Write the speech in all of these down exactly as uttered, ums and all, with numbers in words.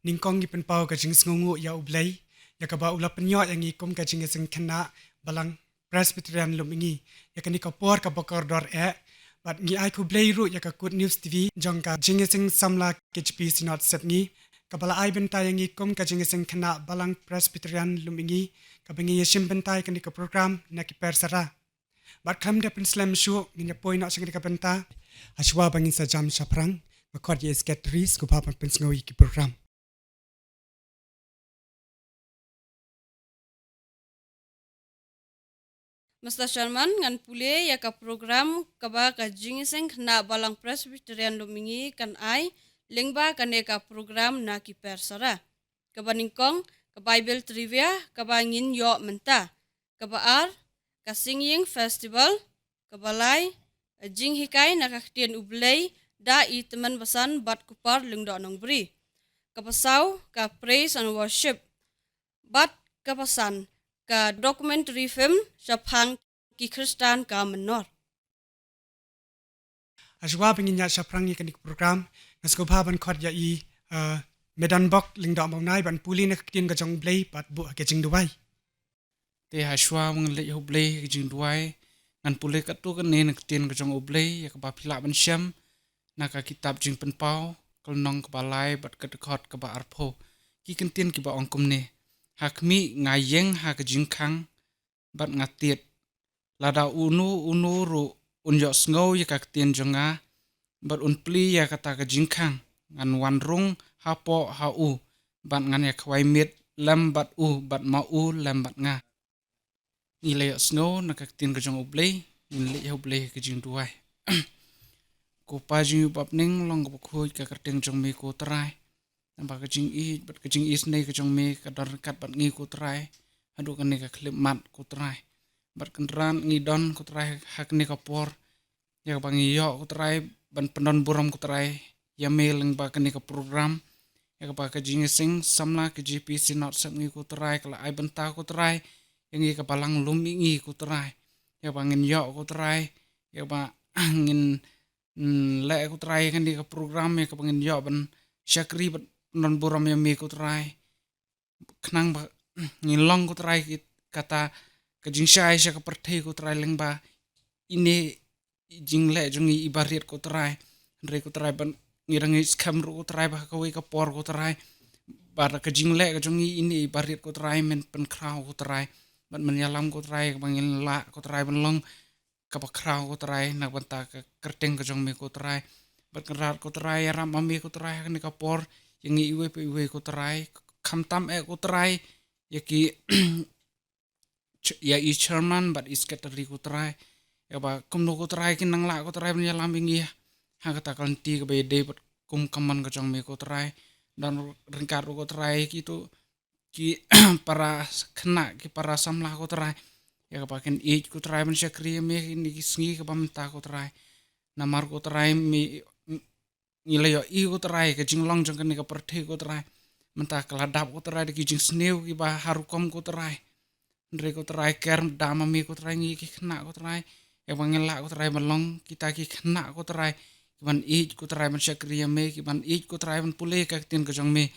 Nyngkong ngi pynpaw ka jingsngewnguh ïa U Blei ïa kaba u la pynïoh ïa ngi kum ka jingïaseng khynnah Balang Presbyterian Lumihngi ïa kane ka por kaba kordor eh. Bad ngi ai khublei ruh ïa ka Good News T V jong ka Jingïaseng Samla K J P Synod Sepngi, kaba la ai bynta ïa ngi kum ka jingïaseng khynnah Balang Presbyterian Lumihngi, kaba ngi ïashim bynta ïa kane ka program na ki per sara. Bad khlem da pynslem shuh, ngin ïa poi noh sha kane ka bynta. Hashwa ba ngin sa jam shaphrang, nga khot ïa i Secretary sngewbha ban pynsngew ïa ki program. Mister Chairman, ngan pule ïa ka program kaba ka Jingïaseng Khynnah Balang Presbyterian Lumihngi kan ai lyngba kane ka program na ki per sara. Kaba nyngkong, ka Bible Trivia kaba ngin ïoh mynta. Kaba ar, ka Singing Festival. Kaba lai, jinghikai na ka Ktien U Blei da i Tymmen Basan bad Kupar Lyngdoh Nongbri. Kaba saw, ka Praise and Worship. Bad kaba san, ka documentary film shaphang ki Khristan ka Mynnor. Hashwa ba ngin ïa shaphrang ïa kane ka program, nga sngewbha ban khot ïa i, uh, Madan Bok Lyngdoh Mawnai ban pule na ka Ktien ka jong U Blei bad buh ha ka jingduwai. Te hashwa ba ngan leit ha U Blei ha ka jingduwai, ngan pule katto katne na ka Ktien ka jong U Blei ïa kaba phi lah ban shem na ka kitab Jingpynpaw, ka lynnong kaba lai bad ka dkhot kaba arphew. Ki kyntien kiba ong kumne: Ha khmih, nga ïeng ha ka jingkhang bad nga tied. Lada uno uno ruh un ïohsngew ïa ka ktien jong nga bad un plie ïa kata ka jingkhang, ngan wan rung hapoh ha u bad ngan ïa khwai miet lem bad u bad ma u lem bad nga. Ngi la ïohsngew na ka Ktien ka jong U Blei, ngin leit ha U Blei ha ka jingduwai. Ko Pa jong ngi uba ha bneng, long kaba khuid ka kyrteng jong me ko Trai. Namar ka jingïeit bad ka jingisynei ka jong me ka don ryngkat bad ngi ko Trai, haduh kane ka khyllipmat ko Trai. Bad Kynrad, ngi don ko Trai ha kane ka por ïa kaba ngi ïoh ko Trai ban pyndon burom ko Trai ïa me lyngba kane ka program ïa kaba ka Jingïaseng Samla K J P Synod Sepngi ko Trai ka la ai bynta ko Trai ïa ngi ka Balang Lumihngi ko Trai, ïa kaba ngin ïoh ko Trai, ïa kaba ngin, mm, leh ko Trai ïa kane ka program ïa kaba ngin ïoh ban shakri bad pyndon burom ïa me ko Trai. Khnang ba ngin long ko Trai ki, kata ka jingshai sha ka pyrthei ko Trai lyngba ine i jingleh jong ngi iba rit ko Trai. Hynrei ko Trai, ban ngi dang ngeit skhem ruh ko Trai ba ha kawei ka por ko Trai, ba da ka jingleh ka jong ngi ine iba rit ko Trai, men pynkhraw ko Trai, bad men ïalam ko Trai, ba ngin lah ko Trai ban long kaba khraw ko Trai na ka bynta ka kyrteng ka jong me ko Trai. Bad Kynrad ko Trai, ïarap ma me ko Trai ha kane ka por ïa ngi iwei pa iwei ko Trai, khamtam eh ko Trai ïa ki ch-, ïa i chairman bad i secretary ko Trai, ïa ba kumno ko Trai kin nang lah ko Trai ban ïalam ïa ngi ha kata ka lynti kaba ïadei bad kum ka mon ka jong me ko Trai. Don ryngkat ruh ko Trai kito ki para khynnah, ki para samla ko Trai, ïa kaba kin ïeit ko Trai ban shakri ïa me ha kine ki sngi kaba mynta ko Trai. Namar ko Trai, me, ngi la ïohi ko Trai ka jinglong jong kane ka pyrthei ko Trai mynta ka la dap ko Trai da ki jingsniew kiba har rukom ko Trai. Hynrei ko Trai, ker da ma me ko Trai, ngi ki khynnah ko Trai, ïa ba ngin lah ko Trai ban long kita ki khynnah ko Trai, kiban ïeit ko Trai ban shakri ïa me, kiban ïeit ko Trai ban pule ka ktien ka jong me.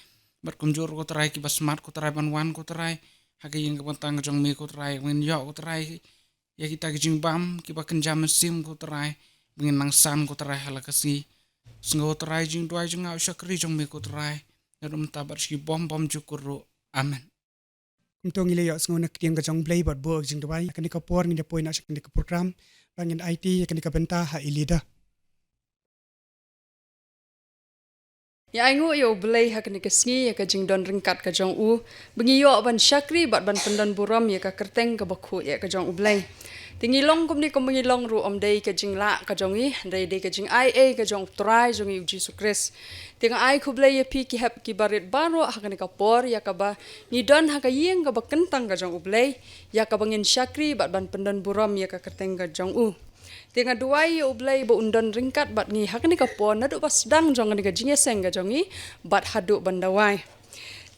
Bad kumjuh ko Trai, kiba smat ko Trai ban wan ko Trai ha ka ïing ka bynta ka jong me ko Trai, ba ngin ïoh ko Trai ïa kita ki jingbam kiba kynja mynsiem ko Trai, ba ngin nang san ko Trai ha la ka sngi. Sngew Trai jingduwai jong nga u shakri jong me ko Trai, naduh mynta bad sha ki bym bymjukut ruh. Amen. Kumto ngi la ïohsngew na ka ktien ka jong U Blei bad buh ka jingduwai. Kane ka por ngin ïa poi noh sha kane ka program, ba ngin aiti ïa kane ka bynta ha i leader. Ngi ainguh ïa U Blei ha kane ka sngi ïa ka jingdon ryngkat ka jong u, ba ngi ïoh ban shakri bad ban pyndon burom ïa ka kyrteng kaba khuid ïa ka jong U Blei. Te ngi long kumne kumba ngi long ruh ym dei ka jinglah ka jong ngi, hynrei dei ka jingai ei ka jong U Trai jong ngi U Jisu Khrist. Te nga ai khublei ïa phi ki hep kiba rit baroh ha kane ka por ïa kaba ngi don ha ka ïing kaba kyntang ka jong U Blei, ïa kaba ngin shakri bad ban pyndon burom ïa ka kyrteng ka jong u. Te nga duwai ïa U Blei ba un don ryngkat bad ngi ha kane ka por naduh ba sdang jong kane ka jingïaseng ka jong ngi bad haduh ban da wai.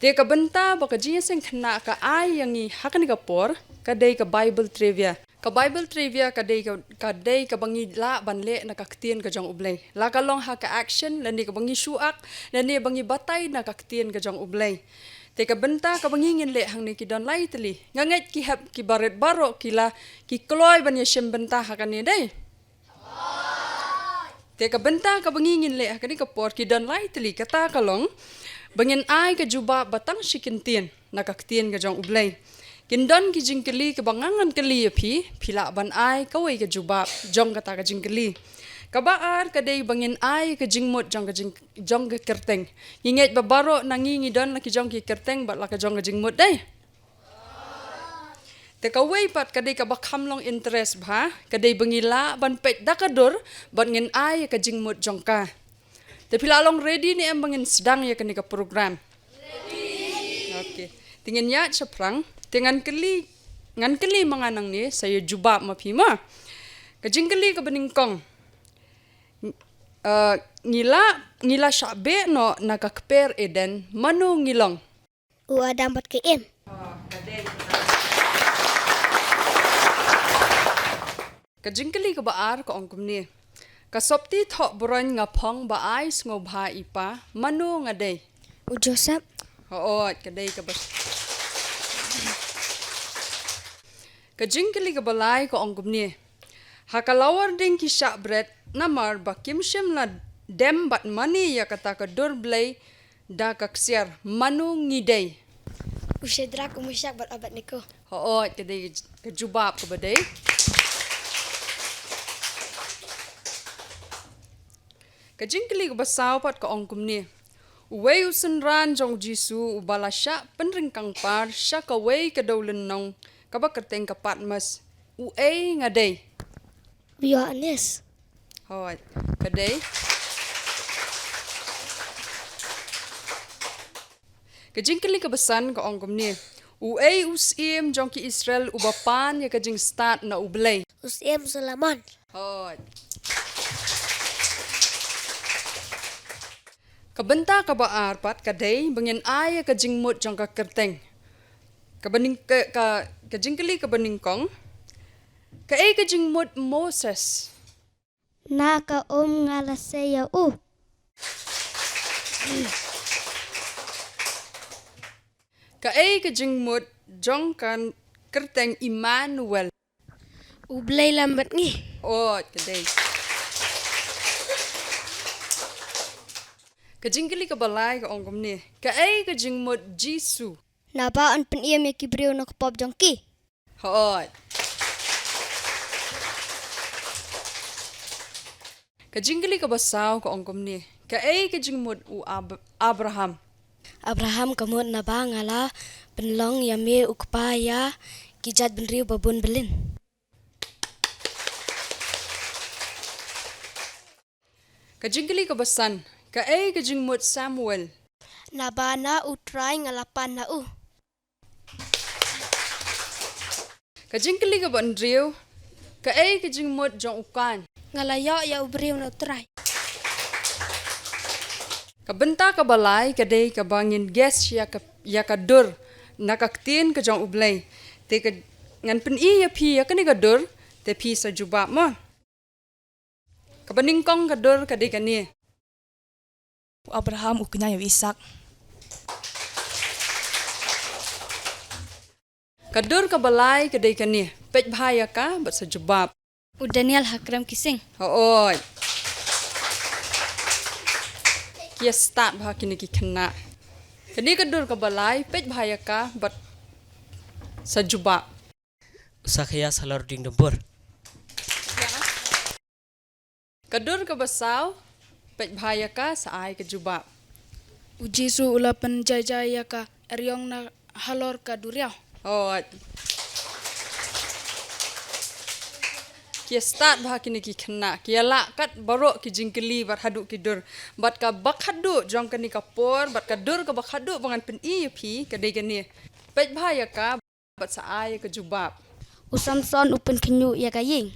Te ka bynta ba ka Jingïaseng Khynnah ka ai ïa ngi ha kane ka por ka dei ka Bible Trivia. Ka Bible trivia ka dei ka, ka dei kaba ngi lah ban leh na ka ktien ka jong U Blei. La ka long ha ka action, lane kaba ngi shu ak, lane ba ngi batai na ka ktien ka jong U Blei. Te ka bynta kaba ngi ngin leh hangne ki don lai tylli. Nga ngeit ki hep ki barit baroh ki la ki kloi ban ïa shim bynta ha kane dei. Te ka bynta kaba ngi ngin leh ha kane ka por ki don lai tylli, kata ka long ba ngin ai ka jubab ba tang shi kyntien na ka ktien ka jong U Blei. Kin don ki jingkylli kaba nga ngan kylli ïa phi, phi lah ban ai kawei ka jubab jong kata ka jingkylli. Kaba ar ka dei ba ngin ai ka jingmut jong ka jing, jong ka kyrteng. Ngi ngeit ba baroh na ngi ngi don la ki jong ki kyrteng bad la ka jong ka jingmut dei. Te kawei pat ka dei kaba kham long interest bha, ka dei ba ngi lah ban peit da ka dur bad ngin ai ka jingmut jong ka. Te phi la long ready ne em ba ngin sdang ïa kane ka program? Ready. Okay. Te ngin ïaid shaphrang, te ngan kylli, ngan kylli ma nga nangne sa ïa jubab ma phi ma. Ka jingkylli kaba nyngkong. Uh, ngi la, ngi la shah beh noh na ka kper Eden, mano ngi long? U Adam bad ka Im. Ka jingkylli kaba ar ka ong kumne. Ka sopti thoh bron nga phong ba ai sngewbha i pa, mano nga dei? U Joseph. Hooid, ka dei kaba. Ka jingkylli kaba lai ka ong kumne. Ha ka lawar ding ki shah bret namar ba kim shym la dem bad mane ïa kata ka dur Blei da ka ksiar, mano ngi dei? U Shadrak, u Meshak bad Abednego. Hooid, ka dei ka jubab kaba dei. Ka jingkylli kaba saw pat ka ong kumne. Uwei u synran jong u Jisu uba la shah pynryngkang par sha kawei ka dewlynnong kaba kyrteng ka Patmos. Uei nga dei? U Ïoannis. Hooid, ka dei. Ka jingkylli kaba san ka ong kumne. Uei u syiem jong ki Israel uba pan ïa ka jingstad na U Blei? U Syiem Solomon. Hooid. Ka bynta kaba ar pat ka dei ba ngin ai ïa ka jingmut jong ka kyrteng. Kaba nyng-, ka, ka, ka jingkylli kaba nyngkong. Kaei ka jingmut Moses? Na ka um nga la sei ïa u. Kaei ka jingmut jong ka kyrteng Immanuel? U Blei lam bad ngi. Oh, ka dei. Ka jingkylli kaba lai ka ong kumne. Kaei ka jingmut Jisu? Naba yn pynim ïa ki briew na ka pop jong ki. Hooid. Ka jingkylli kaba saw ka ong kumne. Kaei ka jingmut u Ab-, Abraham? Abraham ka mut naba nga la pynlong ïa me u kpa ïa ki jait bynriew babun byllien. Ka jingkylli kaba san, kaei ka jingmut Samuel? Naba na U Trai nga la pan na u. Ka jingkylli kaba hynriew, kaei ka jingmut jong u Kain? Nga la ïoh ïa u briew na U Trai. Ka bynta kaba lai ka dei kaba ngin guess ïa ka, ïa ka dur na ka ktien ka jong U Blei. Te ka ngan pyni ïa phi ïa kane ka dur, te phi sa jubab mo. Kaba nyngkong ka dur ka dei kane. U Abraham u kñia ïa u Isak. Ka dur kaba lai ka dei kane. Peit bha ïa ka bad sa jubab. U Daniel ha krem ki sing. Hooid. Ki ïa stad bha kine ki khynnah. Kane ka dur kaba lai, peit bha ïa ka bad sa jubab. U Sakhias halor ding dumpur. Ka dur kaba saw, peit bha ïa ka sa ai ka jubab. U Jisu u la pynjaijai ïa ka eriong na halor ka duriaw. Oh. Ki ïa stad bha kine ki khynnah, ki ïa lah kat baroh ki jingkylli bad haduh ki dur. Bad kaba khatduh jong kane ka por, bad ka dur kaba khatduh ba ngan pyni ïa phi, ka dei kane. Peit bha ïa ka. Bad sa ai ka jubab. U Samson u pynkhynñiuh ïa ka ïing.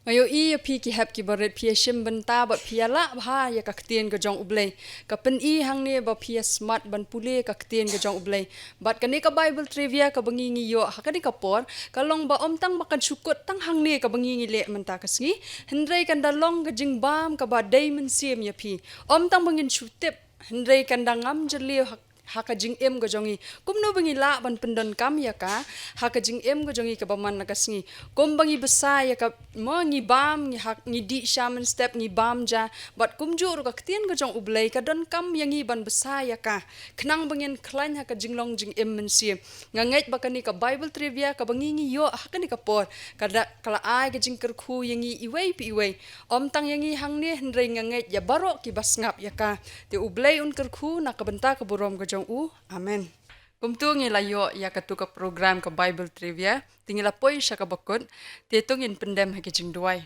Nga ïohi ïa phi ki hep ki barit, phi ïa shim bynta bad phi ïa lah bha ïa ka ktien ka jong U Blei. Ka pyni hangne ba phi ïa smat ban pule ka ktien ka jong U Blei. Bad kane ka Bible trivia kaba ngi ngi ïoh ha kane ka por, ka long ba ym tang ba kan shu kut tang hangne kaba ngi ngi leh mynta ka sngi, hynrei kan da long ka jingbam kaba dei mynsiem ïa phi. Ym tang ba ngin shu tip, hynrei kan da ngam jylliew ha, ha ka jingim ka jong ngi. Kumno ba ngi lah ban pyndonkam ïa ka ha ka jingim ka jong ngi kaba man la ka sngi. Kumba ngi bsa ïa ka, mo, ngi bam, ngi hap, ngi dih sha mynstep, ngi bam ja. Bad kumjuh ruh ka ktien ka jong U Blei ka donkam ïa ngi ban bsa ïa ka, khnang ba ngin khlaiñ ha ka jinglong jingim mynsiem. Nga ngeit ba kane ka Bible trivia kaba ngi ngi ïoh ha kane ka por, ka da, ka la ai ka jingkyrkhu ïa ngi iwei pa iwei. Ym tang ïa ngi hangne hynrei nga ngeit ïa baroh kiba sngap ïa ka. Te U Blei un kyrkhu na ka bynta ka burom ka jong u. Amen. Kumto ngi la ïoh ïa katu ka program ka Bible trivia. Te ngi la poi sha kaba kut. Te to ngin pyndem ha ki jingduwai.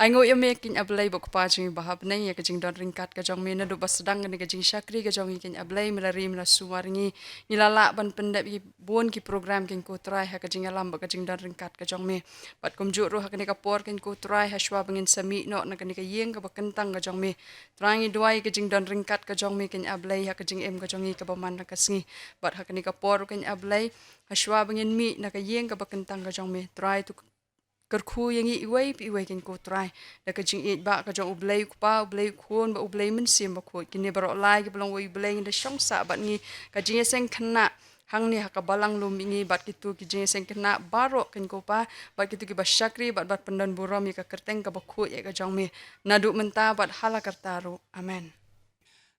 Ai nguh ïa me Kynrad Blei bad Kpa jong ngi ba ha bneng, ïa ka jingdon ryngkat ka jong me naduh ba sdang kane ka jingshakri ka jong ngi Kynrad Blei, me la ri me la sumar ngi. Ngi la lah ban pyndep ïa bun ki program Kynrad Trai ha ka jingïalam bad ka jingdon ryngkat ka jong me. Bad kumjuh ruh ha kane ka por Kynrad Trai, hashwa ba ngin sa mih noh na kane ka ïing kaba kyntang ka jong me, Trai ngi duwai ka jingdon ryngkat ka jong me Kynrad Blei ha ka jingim ka jong ngi kaba man la ka sngi. Bad ha kane ka por Kynrad Blei, hashwa ba ngin mih na ka ïing kaba kyntang ka jong me, Trai to kyrkhu ïa ngi iwei pa iwei Kynrad Trai, da ka jingïeit ba ka jong U Blei U Kpa, U Blei U Khun bad U Blei Mynsiem Bakhuid. Kine baroh lai kiba long uwei U Blei ngin da shong sah bad ngi ka jingïaseng khynnah hangne ha ka balang lum ïa ngi, bad kito ki jingïaseng khynnah baroh Kynrad Kpa, bad kito kiba shakri bad, bad pyndon burom ïa ka kyrteng kaba khuid ïa ka jong me, naduh mynta bad hala karta ruh. Amen.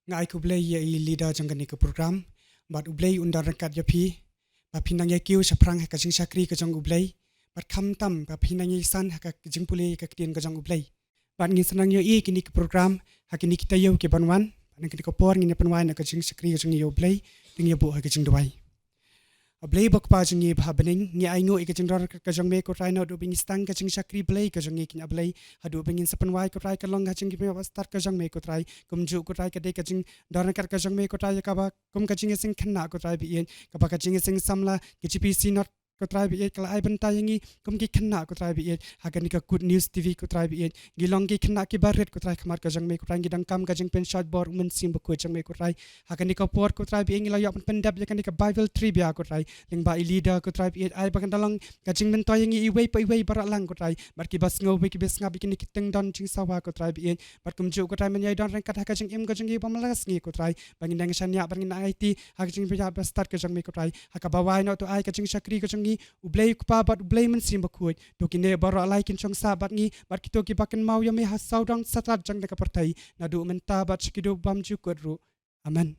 Nga ai khublei ïa i leader jong kane ka program, bad U Blei un don ryngkat ïa phi, ba phin nang ïa kiew shaphrang ha ka jingshakri ka jong U Blei, bad khamtam ba phin nang ïa san ha ka jingpule ka ktien ka jong U Blei. Bad ngin sa nang ïohi kine ki program ha kine ki taïew kiban wan, bad na kane ka por ngin ïa pynwai na ka jingshakri ka jong ngi ïa U Blei, to ngin ïa buh ha ka jingduwai. A Blei bad Kpa jong ngi ba ha bneng, ngi ai nguh ïa ka jingdon ryngkat ka jong me ko Trai, naduh ba ngi sdang ka jingshakri Blei ka jong ngi Kynrad Blei, haduh ba ngin sa pynwai ko Trai ka long ha ka jingpynïaid bastad ka jong me ko Trai. Kumjuh ko Trai ka dei ka jingdon ryngkat ka jong me ko Trai ïa kaba kum ka jingïaseng khynnah ko Trai ba ïeit, kaba ka jingïaseng samla ka G P C Synod ko Trai ba ïeit ka la ai bynta ïa ngi kum ki khynnah ko Trai ba ïeit ha kane ka Good News T V ko Trai ba ïeit. Ngi long ki khynnah kiba rit ko Trai ha khmat ka jong me ko Trai, ngi donkam ka jingpynshait bor U Mynsiem Bakhuid jong me ko Trai. Ha kane ka por ko Trai ba ïeit ngi la ïoh ban pyndep ïa kane ka Bible trivia ko Trai, lyngba i leader ko Trai ba ïeit, ai ba kan da long ka jingmyntoi ïa ngi iwei pa iwei baroh lang ko Trai, bad kiba sngew bad kiba sngap ïa kine ki tyngdon jingsawa ko Trai ba ïeit. Bad kumjuh ko Trai men ïa don ryngkat ha ka jingim ka jong ngi ba man la ka sngi ko Trai, ba ngin nang shaniah bad ngin nang aiti ha ka jingpynïaid bastad ka jong me ko Trai. Ha kaba wai noh to ai ka jingshakri ka jong ngi, U Blei U Kpa bad U Blei Mynsiem Bakhuid, to kine baroh lai kin shong sah bad ngi, bad kito kiba kynmaw ïa me ha sawdong satlak jong kane ka pyrthei, naduh mynta bad sha ki dei bymjukut ruh. Amen.